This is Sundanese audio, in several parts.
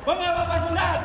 Mengapa Pasundan?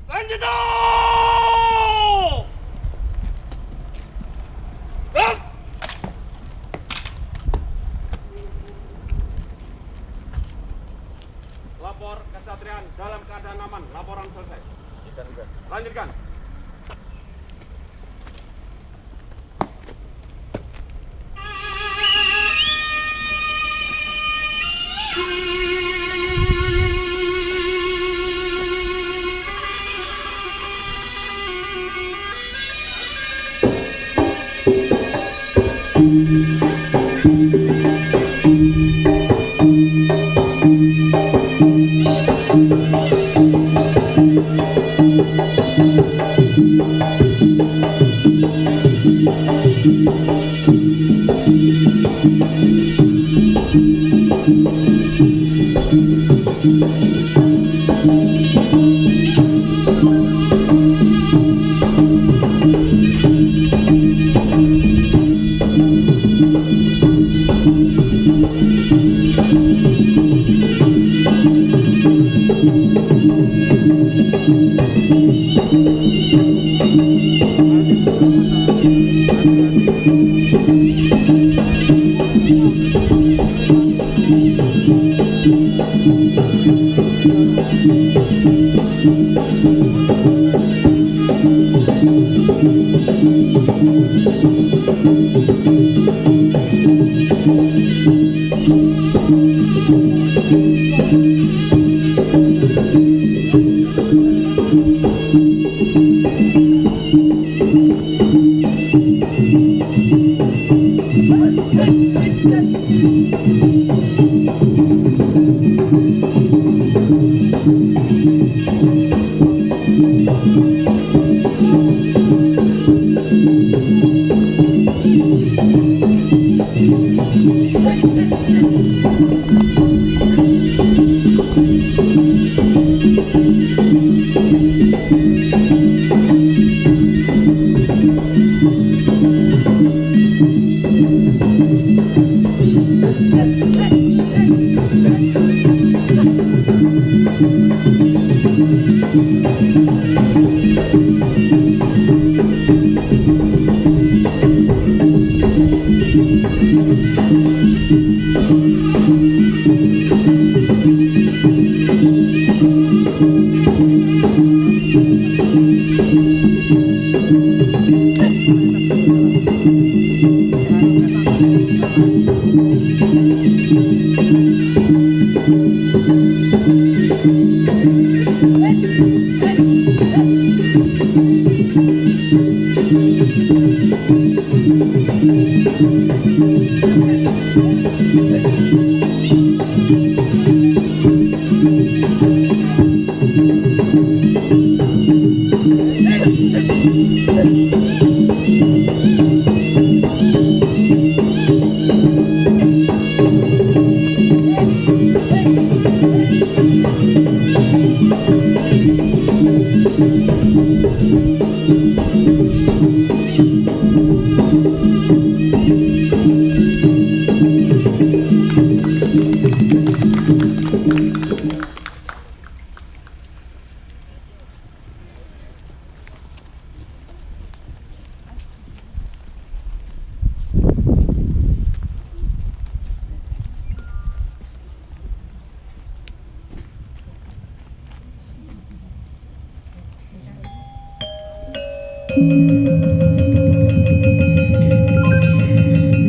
Senjata! Gerak! Lapor kesatrian dalam keadaan aman. Laporan selesai. Lanjutkan.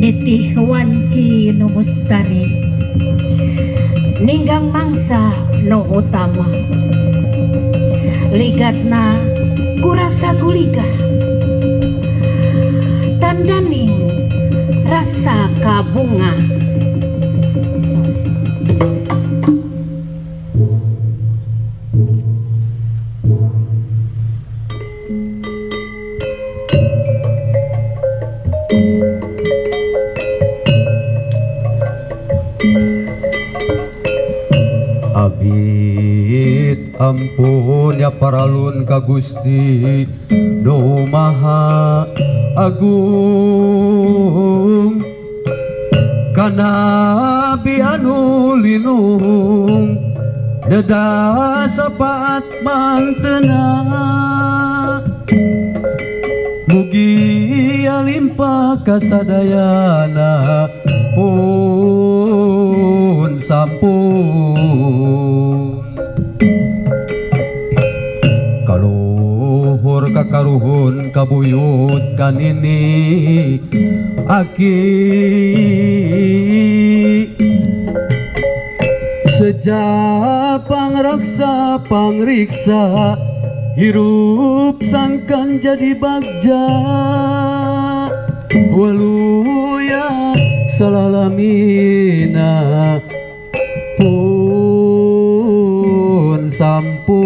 Nitih wanci nu mustari ninggang mangsa nu utama ligatna kurasa guligah tandaning rasa kabunga. Abid ampun ya paralun ka Gusti Nu Maha Agung, ka Nabi anu linung deda sapaat mantena. Mugi alimpa kasadayana pun sampun. Kaluhur kakaruhun kabuyut kanini aki, sejak pangraksa pangriksa hirup sangkan jadi bagja. Waluya salalamina pun sampun.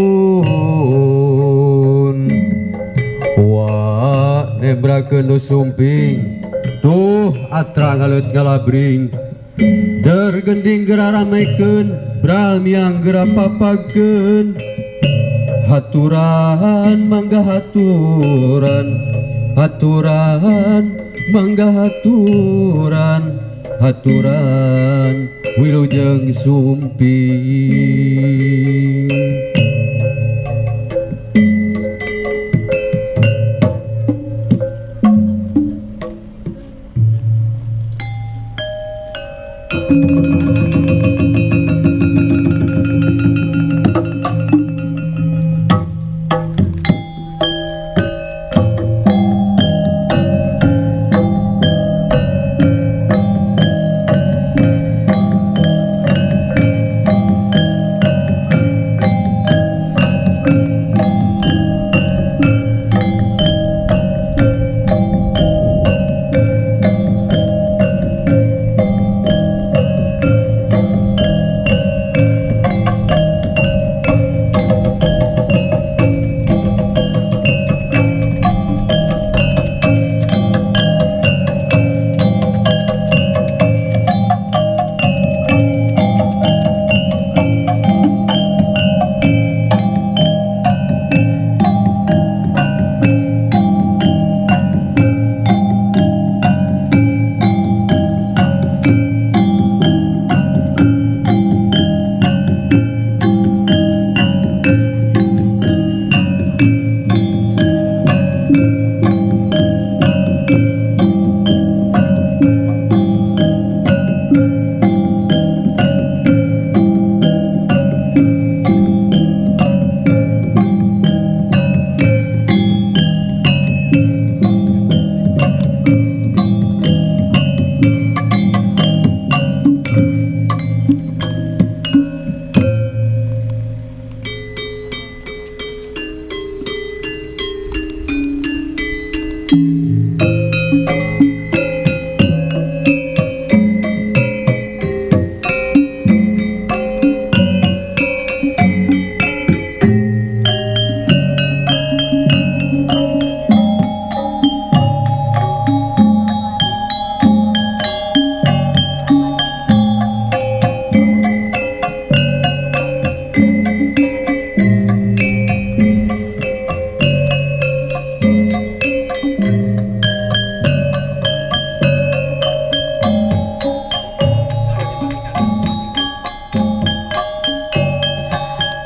Wa nembrakeun nu sumping tuh atra ngaleut ngalabring, dergending geura ramekeun bramiang geura papageun. Haturan mangga haturan, haturan mangga haturan, haturan wilujeng sumping.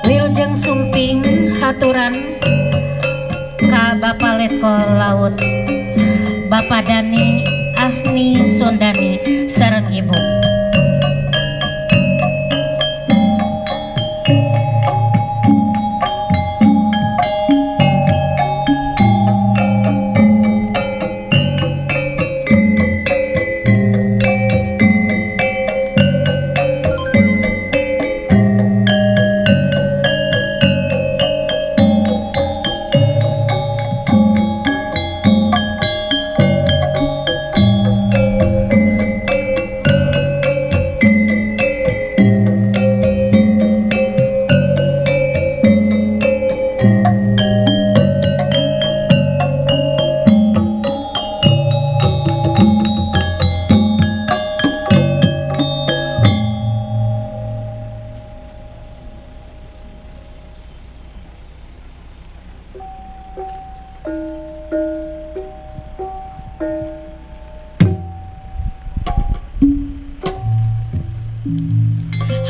Wilujeng sumping haturan ka Bapak Letkol Laut Bapak Dani Ahni Sondani sareng Ibu.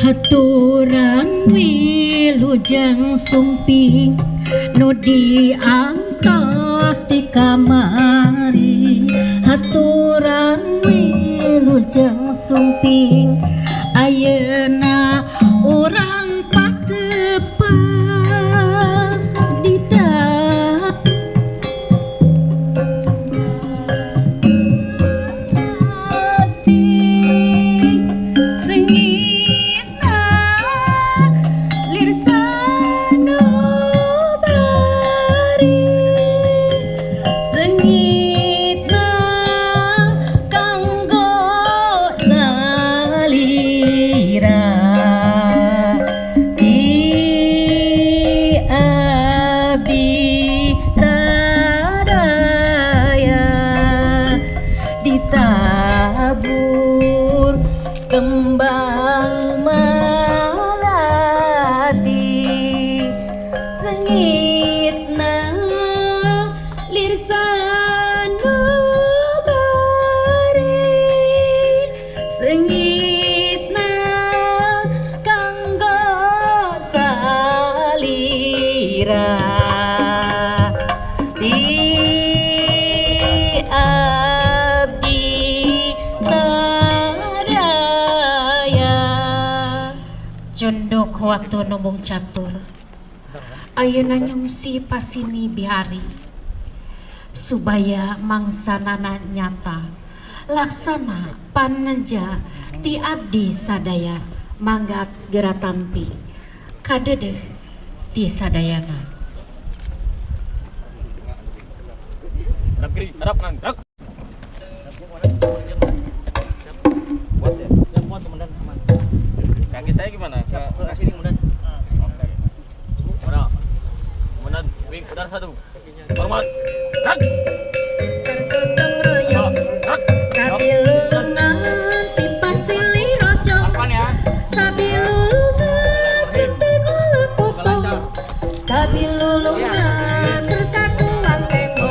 Haturan wilujeng sumping nu diantos ti kamari. Haturan wilujeng sumping ayeuna urang patepang di ati sengitna lir sanubari sengitna kanggo salira ti abdi sadaya ditabur kembang melati sengitna lir sanubari sengitna kanggo salira ti abdi sadaya. Cunduk waktu nombong catur ayeuna nyungsi pasini bihari subaya mangsanana nyata laksana paneja ti abdi sadaya mangga gera tampi kadedeh ti sadayana. Hadap kiri, hadap kanan, gerak. Kaki saya gimana? Ke sini kemudian. Oke. Mana? Kemudian wing udara satu. Hormat. Gerak. Dasar gotong royong Gerak. sabilulungan simpan silih rojo Pelan ya. sabilulungan genting olah potong sabilulungan persatuan temo.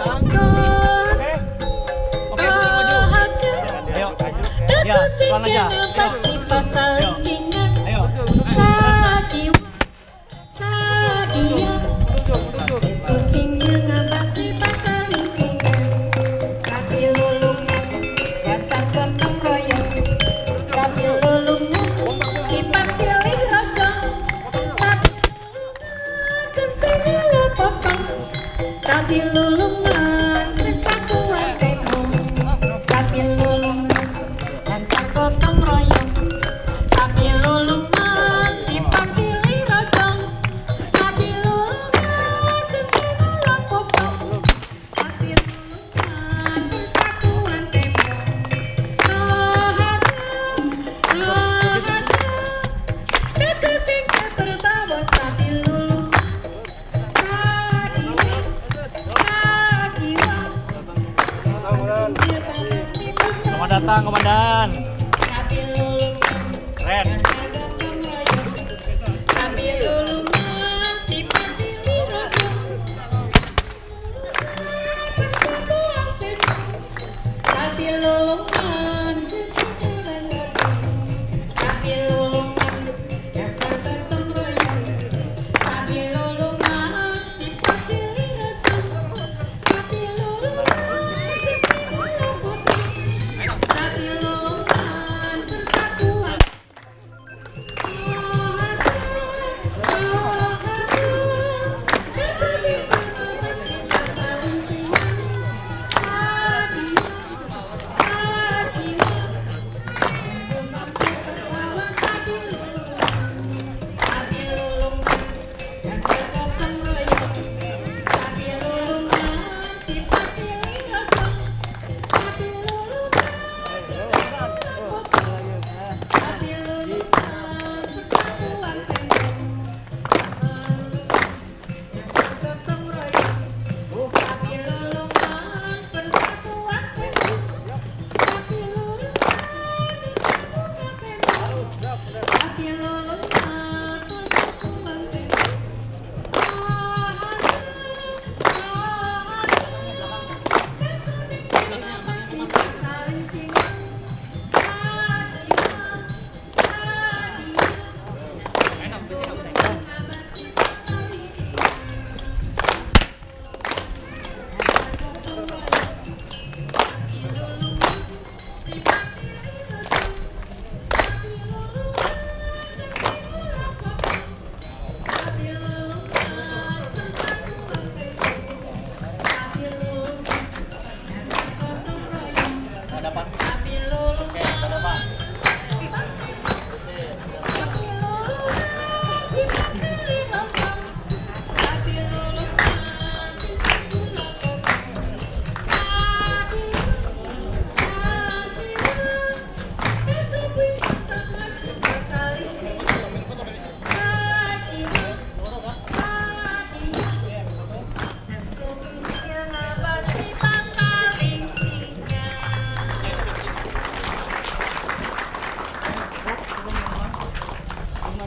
Oke. Oke, maju. Ayo. Teku singa pasti pasaling singa Ayo. sajiwa sadia. Teku singa pasti pasaling singa sabilulungan dasar gotong royong sabilulungan sifat silih rojo sabilulungan genting olah potong sabilulungan persatuan temo sabilulungan dasar gotong royong sabilulungan sifat silih rojo sabilulungan genting olah potong sabilulungan persatuan temo. Rohagung rohagung teku singkat berbawa sabilulungan sadia sajiwa. Selamat datang, Komandan. Keren. Sabilulungan sifat silih rojo persatuan temo sabilulungan keturunan sabilulungan dasar gotong royong sabilulungan sifat silih rojo sabilulungan keturunan sabilulungan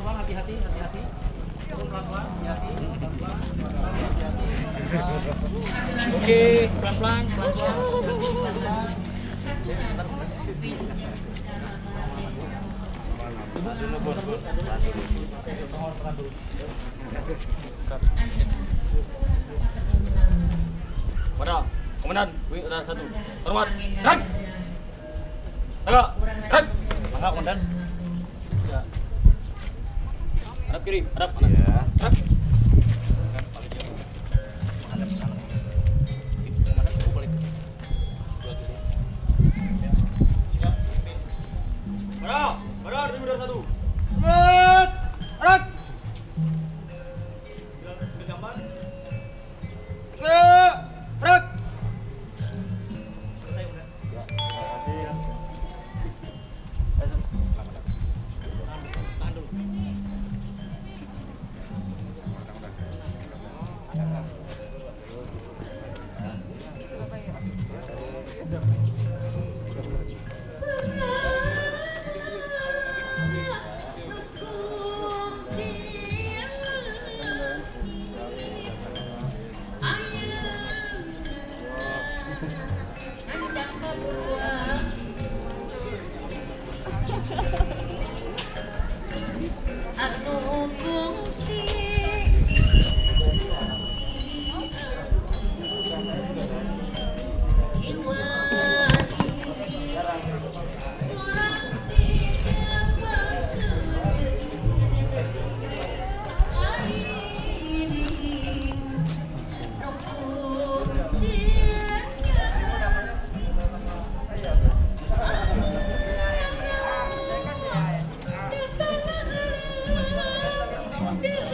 Pelan-pelan, hati-hati, hati-hati. Pelan-pelan, hati-hati, pelan-pelan, hati-hati. Oke, pelan-pelan, pelan-pelan. Mana? Komandan, wing udara 1. Hormat. Gerak. Tegak. Gerak. Mangga, Komandan. Ya. Hadap kiri, hadap kanan. Ya. Gerak. Menghadap ke sana. Menghadap ke balik. Ya. Ya. Mana? Mana? Wing udara 1. Hormat. Gerak. Gambar. Gerak. Yeah.